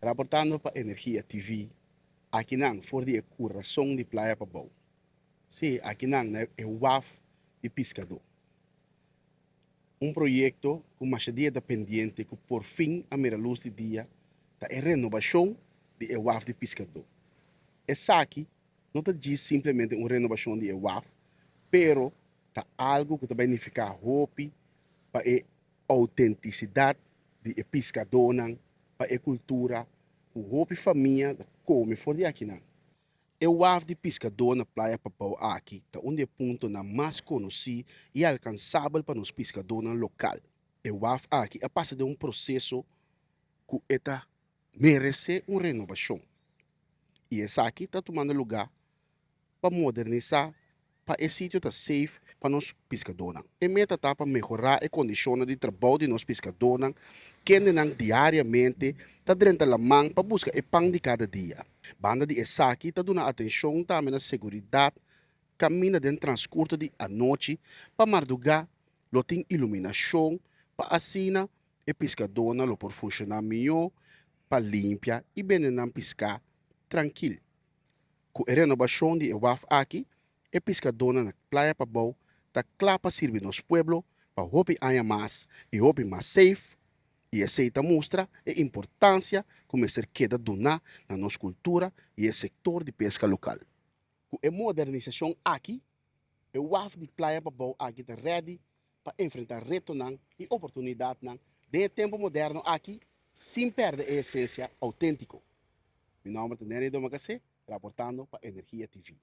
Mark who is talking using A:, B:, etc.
A: Raportando pa Energia TV, akinan for di e kurason di Playa Pabou. Sí, akinan na e waf di piskadó. Un proyekto ku masha dia ta pendiente ku por fin a mira lus di dia ta e renobashon di e waf di piskadó. Esaki no ta djis simplemente un renobashon di e waf, pero ta algu ku ta bai nifiká hopi pa e outentisidat di e piskadónan, pa e kultura ku hopi famia ta kome for di akinan. E waf di piskadó na Playa Pabou aki ta un di e puntonan mas konosí i alkansabel pa nos piskadónan lokal. E waf aki a pasa den un proseso ku e ta meresé un renobashon i esaki ta tumando lugá pa modernisá pa e sitio ta safe pa nos piskadónan. E meta ta pa mehorá e kondishonnan di trabou di nos piskadónan, kendenan diariamente ta drenta laman pa buska e pan di kada dia. Banda di esaki ta duna atenshon tambe na seguridat kaminda den transkurto di anochi pa mardugá lo tin iluminashon pa asina e piskadónan lo por funshoná mihó pa limpia i bende nan piská trankil. Ku e renobashon di e waf aki, e piskadónan na Playa Pabou ta kla pa sirbi nos pueblo pa hopi aña mas i hopi mas safe i esei ta mustra e importansia ku mester keda duná na nos kultura i e sektor di peska lokal. Ku e modernisashon aki, e waf di Playa Pabou aki ta ready pa enfrentá retonan i oportunidatnan den e tempu moderno aki sin pèrdè e esensia outéntiko. Mi nòmber ta Nery Domacassé, raportando pa Energia TV.